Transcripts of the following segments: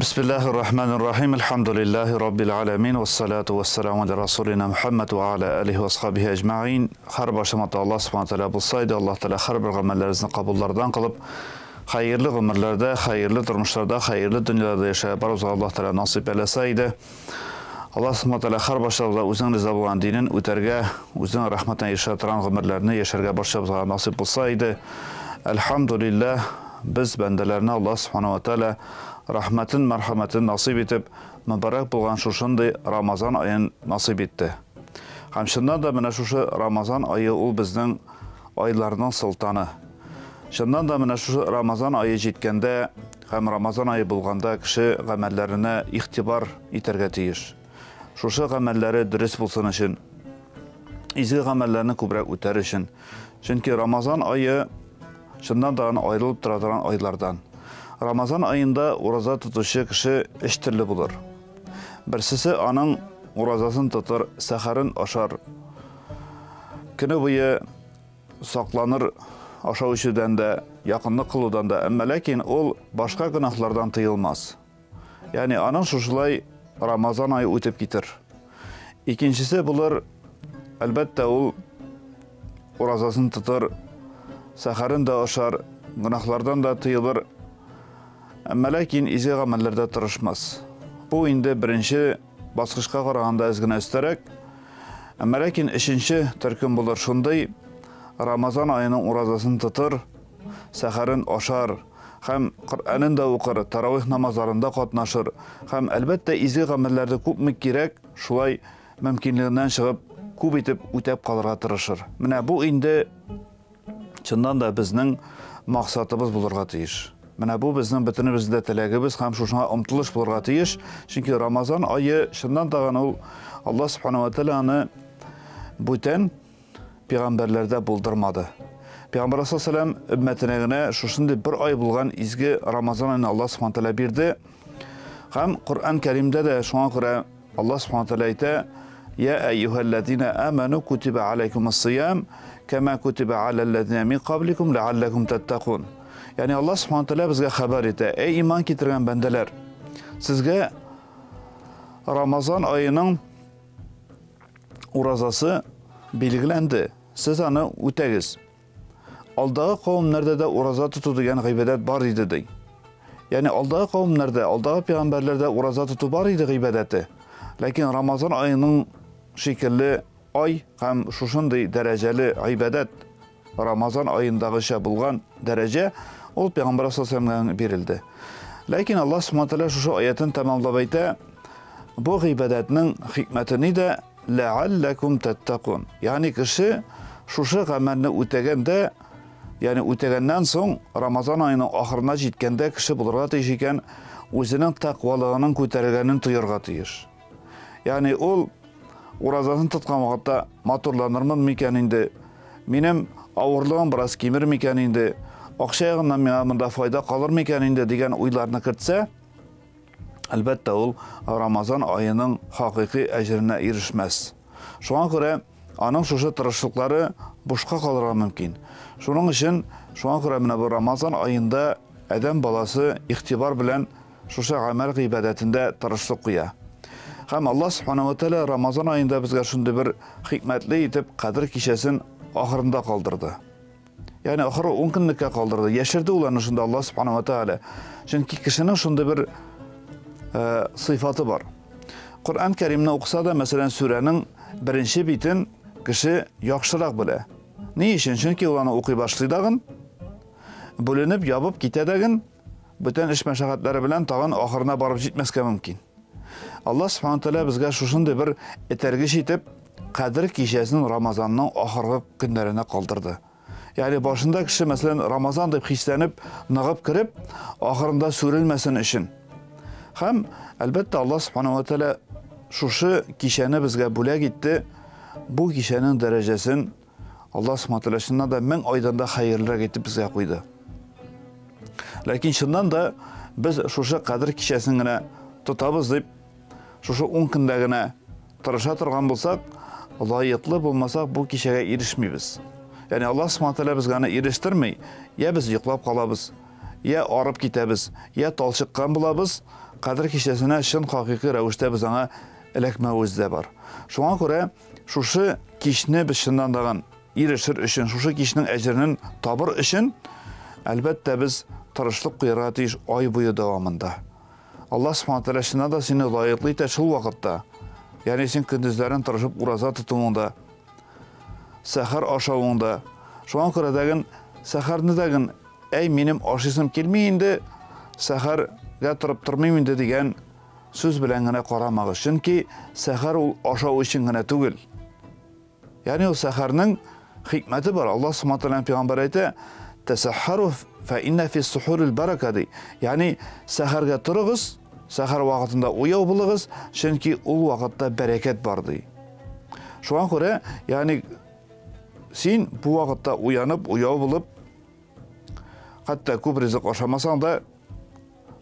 Бисмиллахир-рахманир-рахим. Альхамдулиллахи раббил аламин. Вассалату вассаламу аля расулина Мухаммад ва аля алихи ва асхабихи әҗмәгыйн. Һәр башымата Аллаһ субхана тәгалә булса иде, Аллаһ Тәгалә һәрбер гамәлләребезне кабуллардан кылып, хәерле гомерләрдә, хәерле тормышларда, хәерле дөньяларда яшәп барыбызга Аллаһ Тәгалә насыйп әйләсә иде. Аллаһ субхана тәгалә һәр башыбызга үзенең риза булган динен үтәргә, үзенең рәхмәтенә ирешә торган гомерләрне яшәргә барчабызга насыйп булса иде. Әлхәмдулиллаһ, без бәндәләренә Аллаһ субхана ва тәгалә рәхмәтен, мәрхәмәтен насыйп итеп, мөбарәк булган шушындый Рамазан аен насыйп итте. Һәм чыннан да менә шушы Рамазан ае ул безнең айларның солтаны. Чыннан да менә шушы Рамазан ае җиткәндә һәм Рамазан ае булганда кеше гамәлләренә игътибар итәргә тиеш. Шушы гамәлләре дөрес булсын өчен, изге гамәлләрне күбрәк үтәр өчен. Чөнки Рамазан ае чыннан да аерылып тора торган айлардан. Рамазан аенда ураза тотучы кеше өч төрле булыр. Берсесе аның уразасын тотыр, сәхәрен ашар. Көне буе сакланыр ашау эчүдән дә, якынлык кылудан да, әмма ләкин ул башка гөнаһлардан тыелмас. Ягъни аның шушылай Рамазан ае үтеп китер. Икенчесе булыр, әлбәттә, ул уразасын тотыр, сәхәрен дә ашар, гөнаһлардан да тыелыр, әмма ләкин изге гамәлләрдә тырышмас. Бу инде беренче баскычка караганда әз генә өстәрәк. Әмма ләкин өченче төркем булыр шундый, Рамазан аеның уразасын тотыр, сәхәрен ашар һәм Коръәнен дә укыр, таравих намазларында катнашыр һәм, әлбәттә, изге гамәлләрне күпме кирәк, шулай мөмкинлегеннән чыгып, күп итеп үтәп калырга тырышыр. Менә бу инде чыннан да безнең максатыбыз булырга тиеш. Менә бу безнең бөтенебезнең дә теләгебез һәм шушыңа омтылыш булырга тиеш. Чөнки Рамазан ае чыннан тагын ул Аллаһ субхана ва тәгалә аны бүтән пәйгамбәрләрдә булдырмады. Пәйгамбәр саллаллаху алейһи өммәтенә генә шушындый бер ай булган изге Рамазан аен Аллаһ субхана тәгалә бирде. Һәм Коръән Кәримдә дә шуңа күрә Аллаһ субхана тәгалә әйтә: "Я әйюһәлләзина аману кутиба алейкумус-сиям кама кутиба алаллазина мин кабликум ләалләкум таттакун." Ягъни Аллаһ субхана тәгалә безгә хәбәр итә: "Эй иман китергән бәндәләр, сезгә Рамазан аеның уразасы билгеләнде. Сез аны үтәгез. Алдагы кавемнәрдә дә ураза тоту дигән гыйбадәт бар иде ди. Ягъни алдагы кавемнәрдә, алдагы пәйгамбәрләрдә ураза тоту бар иде гыйбадәте. Ләкин Рамазан аеның шикелле ай һәм шушындый дәрәҗәле гыйбадәт Рамазан аендагыча булган дәрәҗә ул пәйгамбәр саллаллаху бирелде. Ләкин Аллаһ субхана тәгалә шушы аятын тәмамлап әйтә, бу гыйбадәтнең хикмәте нидә? Ләалләкум таттакун. Ягъни кеше шушы гамәлне үтәгәндә, ягъни үтәгәннән соң Рамазан аеның ахырына җиткәндә кеше булырга тиеш икән, үзенең тәкъвалыгының күтәрелгәнен тоярга тиеш. Ягъни ул уразасын тоткан вакытта матурланырмын микән инде? Минем авырлыгым бераз кимер микән инде? Акча ягыннан миңа монда файда калыр микән инде дигән уйларны кертсә, әлбәттә, ул Рамазан аеның хакыйкый әҗеренә ирешмәс. Шуңа күрә аның шушы тырышлыклары бушка калырга мөмкин. Шуның өчен, шуңа күрә менә бу Рамазан аенда адәм баласы игътибар белән шушы гамәл гыйбадәтендә тырышлык куя. Һәм Аллаһ субхана ва тәгалә Рамазан аенда безгә шундый бер хикмәтле итеп Кадер кичәсен ахырында калдырды. Ягъни ахыры 10 көнлеккә калдырды. Яшерде ул аны шунда Аллаһ субхана ва тәгалә. Чөнки кешенең шундый бер э, сыйфаты бар. Коръән Кәримне укыса да, мәсәлән, сүрәнең беренче битен кеше яхшырак белә. Ни өчен? Чөнки ул аны укый башлый дагын, бүленеп, ябып китә дәген, бүтән эш мәшәкатьләре белән тагын ахырына барып җитмәскә мөмкин. Аллаһ субхана тәгалә безгә шушындый бер этәргеч итеп Кадер кичәсен Рамазанның ахыргы көннәренә калдырды. Ягъни башында кеше, мәсәлән, Рамазан дип хисләнеп, ныгып кереп, ахырында сүрелмәсен өчен. Һәм, әлбәттә, Аллаһ субхана ва тәгалә шушы кичәне безгә бүләк итте. Бу кичәнең дәрәҗәсен Аллаһ субхана тәгалә чыннан да мең айдан да хәерлерәк итеп безгә куйды. Ләкин чыннан да без шушы кадер кичәсен генә тотабыз дип, шушы 10 көндә генә тырыша торган булсак, лаеклы булмасак, бу кичәгә ирешмибез. Ягъни Аллаһ Субхану тәгалә безгә аны ирештерми. Я без йоклап калабыз, я арып китәбез, я талчыккан булабыз. Кадер кичәсенә чын хакыйкый рәвештә без аңа эләкмәвебез дә бар. Шуңа күрә шушы кичне без чыннан дагын ирешер өчен, шушы кичнең әҗерен табыр өчен, әлбәттә, без тырышлык куярга тиеш ай буе дәвамында. Аллаһ Субхану тәгалә чыннан да сине лаеклы итә шул вакытта. Ягъни син көндезләрен тырышып ураза тотуыңда, сәхәр ашавыңда. Шуңа күрә дәген сәхәрне дәген, әй, минем ашыйсым килми инде, сәхәргә торып тормыйм инде дигән сүз белән генә карамагыз. Чөнки сәхәр ул ашау өчен генә түгел. Ягъни ул сәхәрнең хикмәте бар. Аллаһ Субхану тәгалә пәйгамбәр әйтә, "Тәсәххәру фә инна фи сухурил барака" ди. Ягъни сәхәргә торыгыз, сәхәр вакытында уяу булыгыз, чөнки ул вакытта бәрәкәт бар ди. Шуңа күрә, ягъни син бу вакытта уянып, уяу булып, хәтта күп ризык ашамасаң да,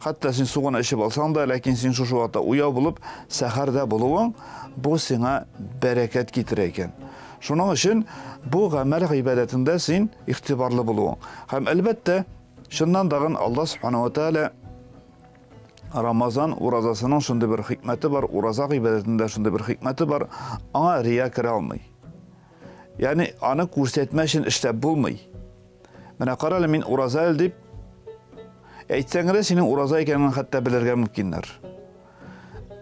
хәтта син су гына эчеп алсаң да, ләкин син шушы вакытта уяу булып, сәхәрдә булуың, бу сиңа бәрәкәт китерә икән. Шуның өчен бу гамәл гыйбадәтендә син игътибарлы булуың. Һәм әлбәттә, чыннан дагын Аллаһ Субхану ва Тааля Рамазан уразасының шундый бер хикмәте бар, ураза гыйбадәтендә шундый бер хикмәте бар, аңа рия керә алмый. Ягъни аны күрсәтмә өчен эшләп булмый. Менә кара әле, мин ураза әле дип әйтсәң генә синең ураза икәнен хәтта белергә мөмкиннәр.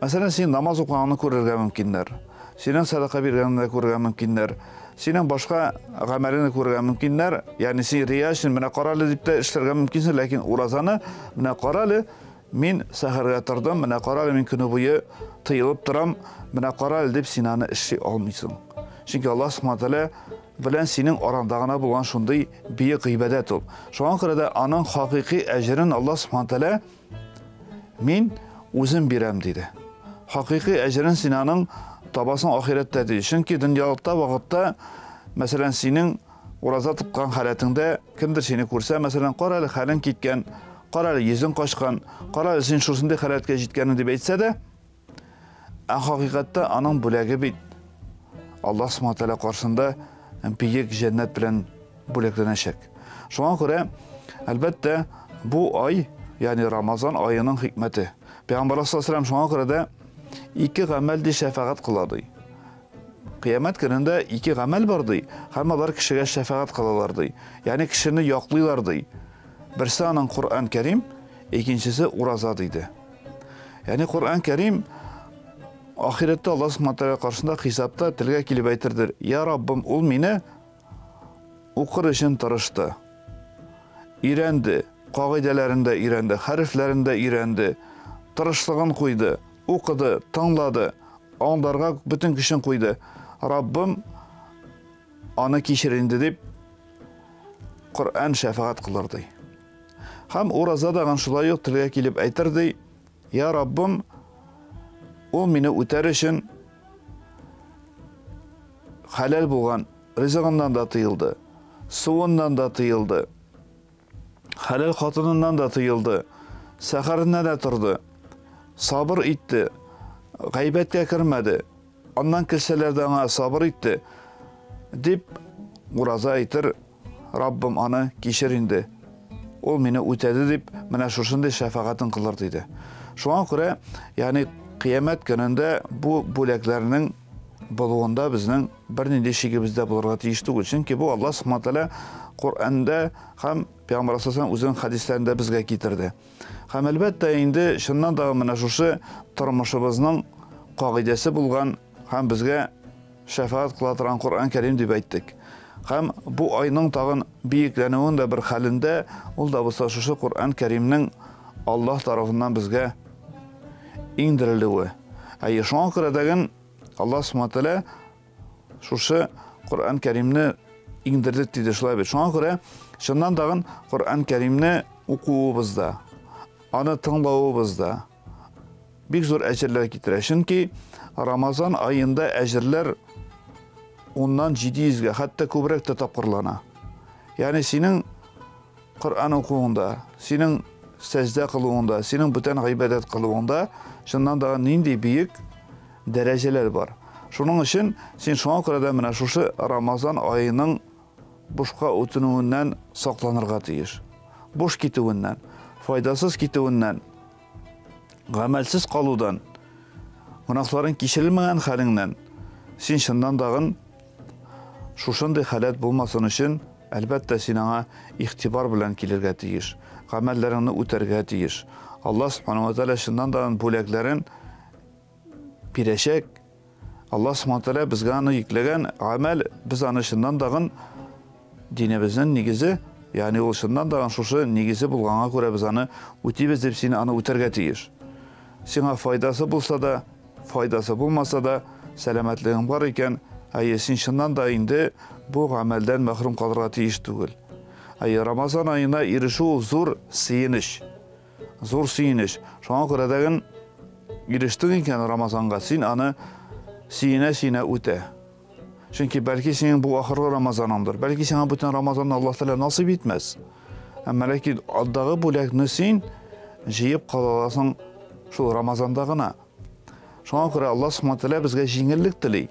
Мәсәлән, син намаз укыганны күрергә мөмкиннәр. Синең садака биргәнеңне күрергә мөмкиннәр. Синең башка гамәлеңне күрергә мөмкиннәр. Ягъни син рия өчен менә кара әле дип тә эшләргә мөмкинсең, ләкин уразаны менә кара әле, мин сәхәргә тордым, менә кара әле, мин көне буе тыелып торам, менә кара әле дип син аны эшли алмыйсың. Чөнки Аллаһ Субхану тәгалә белән синең араңда гына булган шундый бөек гыйбадәт ул. Шуңа күрә дә аның хакыйкый әҗерен Аллаһ Субхану тәгалә мин үзем бирәм диде. Хакыйкый әҗерен син аның табасың ахирәттә диде. Чөнки дөньялыкта вакытта, мәсәлән, синең ураза тоткан халәтеңдә кемдер сине күрсә, мәсәлән, кара әле хәлең киткән, кара әле йөзең качкан, кара әле син шушындый халәткә җиткәнең дип әйтсә дә, ә хакыйкатьтә аның бүләге бит Аллаһ Субхану тәгалә каршында бөек җәннәт белән бүләкләнәчәк. Шуңа күрә, әлбәттә, бу ай, ягъни Рамазан аеның хикмәте. Пәйгамбәр саллаллаһу алейһи шуңа күрә дә ике гамәл ди шәфәгать кыла ди. Кыямәт көнендә ике гамәл бар ди, һәм алар кешегә шәфәгать кылалар ди. Ягъни кешене яклыйлар ди. Берсе аның Коръән Кәрим, икенчесе ураза диде. Ягъни Коръән Кәрим ахирәттә Аллаһ Субхану тәгалә каршында хисапта телгә килеп әйтердер. Я Раббым, ул мине укыр өчен тырышты. Өйрәнде, кагыйдәләрен дә өйрәнде, хәрефләрен дә өйрәнде, тырышлыгын куйды, укыды, тыңлады, аңларга бөтен көчен куйды. Раббым, аны кичер инде дип, Коръән шәфәгать кылыр ди. Һәм ураза дагын шулай ук телгә килеп әйтер ди, Я Раббым, ул мине үтәр өчен хәләл булган ризыгыннан да тыелды, суыннан да тыелды, хәләл хатыныннан да тыелды, сәхәренә дә торды, сабыр итте, гайбәткә кермәде, аннан килсәләр дә аңа сабыр итте, дип ураза әйтер, Раббым аны кичер инде, ул мине үтәде дип, менә шушындый шәфәгатен кылыр диде. Шуңа күрә, ягъни кыямәт көнендә бу бүләкләрнең булуында безнең бернинди шигебез дә булырга тиеш түгел. Чөнки бу Аллаһ Субхану тәгалә Коръәндә һәм Пәйгамбәр саллаллаһу үзенең хәдисләрендә безгә китерде. Һәм әлбәттә инде чыннан да менә шушы тормышыбызның кагыйдәсе булган һәм безгә шәфәгать кыла торган Коръән Кәрим дип әйттек. Һәм бу айның тагын биекләнүен дә бер хәлендә, ул да булса шушы Коръән Кәримнең Аллаһ тарафыннан безгә иңдерелүе. Әйе, шуңа күрә дәген Аллаһ Субхану тәгалә шушы Коръән Кәримне иңдердек диде шулай бит. Шуңа күрә чыннан тагын Коръән Кәримне укуыбызда, аны тыңлавыбызда бик зур әҗерләр китерә. Чөнки Рамазан аенда әҗерләр уннан 700-гә, хәтта күбрәк тә тапкырлана. Ягъни синең Коръән укуыңда, синең сәҗдә кылуыңда, синең бүтән гыйбадәт кылуыңда чыннан да нинди бөек дәрәҗәләр бар. Шуның өчен син шуңа күрә дә менә шушы Рамазан аеның бушка үтенүеннән сакланырга тиеш. Буш китүеннән, файдасыз китүеннән, гамәлсез калудан, гөнаһларың кичерелмәгән хәлеңнән син чыннан дагын шушындый халәт булмасын өчен, әлбәттә, син аңа игътибар белән килергә тиеш, гамәлләреңне үтәргә тиеш. Аллаһ субханаһу ва тааля чыннан да бүләкләрен бирәчәк. Аллаһ субханаһу ва тааля безгә аны йөкләгән гамәл, без аны чыннан дагын динебезнең нигезе, ягъни ул чыннан дагын шушы нигезе булганга күрә без аны үтибез дип син аны үтәргә тиеш. Сиңа файдасы булса да, файдасы булмаса да, сәламәтлегең бар икән, әйе, син чыннан да инде бу гамәлдән мәхрүм калырга тиеш түгел. Әйе, Рамазан аена ирешү зур сөенеч. Зур сөенеч. Шуңа күрә дә ирештең икән Рамазанга, син аны сөенә-сөенә үтә. Чөнки бәлки синең бу ахыргы Рамазаныңдыр. Бәлки сиңа бүтән Рамазанны Аллаһ Тәгалә насыйп итмәс. Әмма ләкин андагы бүләкне син җыеп кала аласың шул Рамазанда гына. Шуңа күрә Аллаһ Субхану тәгалә безгә җиңеллек тели.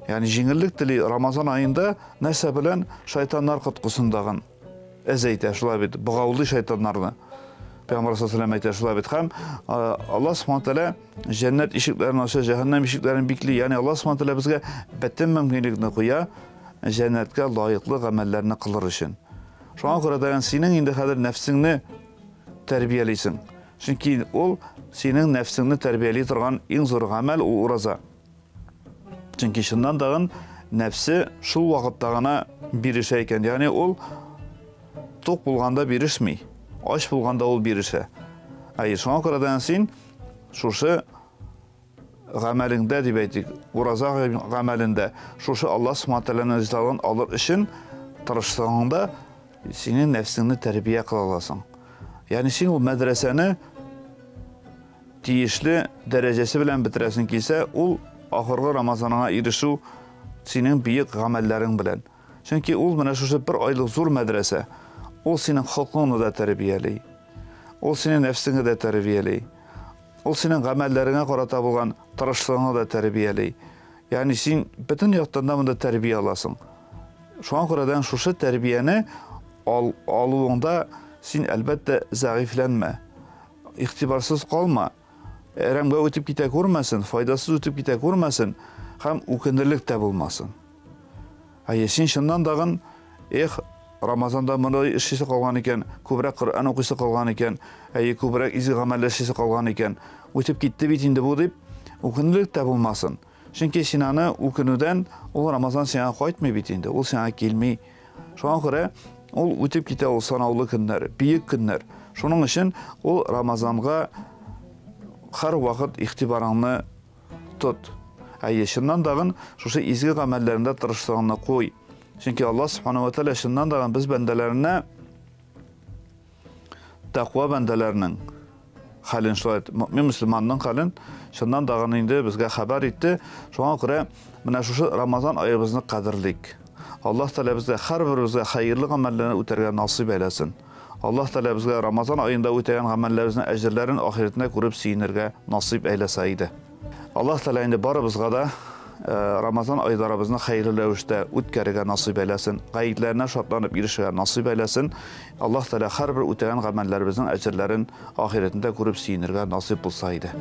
Ягъни җиңеллек тели Рамазан аенда нәрсә белән шайтаннар коткысындагын әз әйтә, шулай бит, богаулый шайтаннарны. Пәйгамбәр саллаллаху әйтә, шулай бит. Һәм Аллаһ Субхану тәгалә җәннәт ишекләрен ача, җәһәннәм ишекләрен бикли. Ягъни Аллаһ Субхану тәгалә безгә бөтен мөмкинлекне куя җәннәткә лаеклы гамәлләрне кылыр өчен. Шуңа күрә дә синең инде хәзер нәфсеңне тәрбиялисең. Чөнки ул синең нәфсеңне тәрбияли торган иң зур гамәл ул ураза. Чөнки чыннан дагын нәфсе шул вакытта гына бирешә икән. Ягъни ул тук булганда бирешми, ач булганда ул бирешә. Әйе, шуңа күрә дә син шушы гамәлеңдә дип әйтик, ураза гамәлендә шушы Аллаһ Субхану тәгаләнең ризалыгын алыр өчен тырышсаң да, синең нәфсеңне тәрбия кыла аласың. Ягъни син ул мәдрәсәне тиешле дәрәҗәсе белән бетерәсең килсә, ул ахыргы Рамазаныңа ирешү синең бөек гамәлләрең белән. Чөнки ул менә шушы бер айлык зур мәдрәсә. Ул синең холкыңны да тәрбияли. Ул синең нәфсеңне дә тәрбияли. Ул синең гамәлләреңә карата булган тырышлыгыңны да тәрбияли. Ягъни син бөтен яктан да монда тәрбия аласың. Шуңа күрә дә шушы тәрбияне алуыңда син әлбәттә зәгыйфьләнмә. Игътибарсыз калма. Әрәмгә үтеп китә күрмәсен, файдасыз үтеп китә күрмәсен һәм үкенерлек тә булмасын. Әйе, син чыннан дагын, эх, Рамазанда мондый эшлисе калган икән, күбрәк Коръән укыйсы калган икән, әйе, күбрәк изге гамәлләр эшлисе калган икән, үтеп китте бит инде бу дип, үкенерлек тә булмасын. Чөнки син аны үкенүдән ул Рамазан сиңа кайтмый бит инде, ул сиңа килми. Шуңа күрә ул үтеп китә ул санаулы көннәр, бөек көннәр. Шуның өчен ул Рамазанга һәр вакыт игътибарыңны тот. Әйе, чыннан дагын шушы изге гамәлләрендә тырышлыгыңны куй. Чөнки Аллаһ Субхану ва Тааля чыннан дагын без бәндәләренә тәкъва бәндәләренең хәлен шулай мөмин мөселманның хәлен чыннан дагын инде безгә хәбәр итте. Шуңа күрә менә шушы Рамазан аебызны кадерлик. Аллаһ Тәгалә безгә һәрберебезгә хәерле гамәлләрне үтәргә насыйп әйләсен. Аллаһ Тәгалә безгә Рамазан аенда үтәгән гамәлләребезнең әҗерләрен ахирәтендә күреп сөенергә насыйп әйләсә иде. Аллаһ Тәгалә инде барыбызга да Рамазан айларыбызны хәерле рәвештә үткәрергә насыйп әйләсен, гаетләренә шатланып ирешергә насыйп әйләсен. Аллаһ Тәгалә һәрбер үтәгән гамәлләребезнең әҗерләрен ахирәтендә күреп сөенергә насыйп булса иде.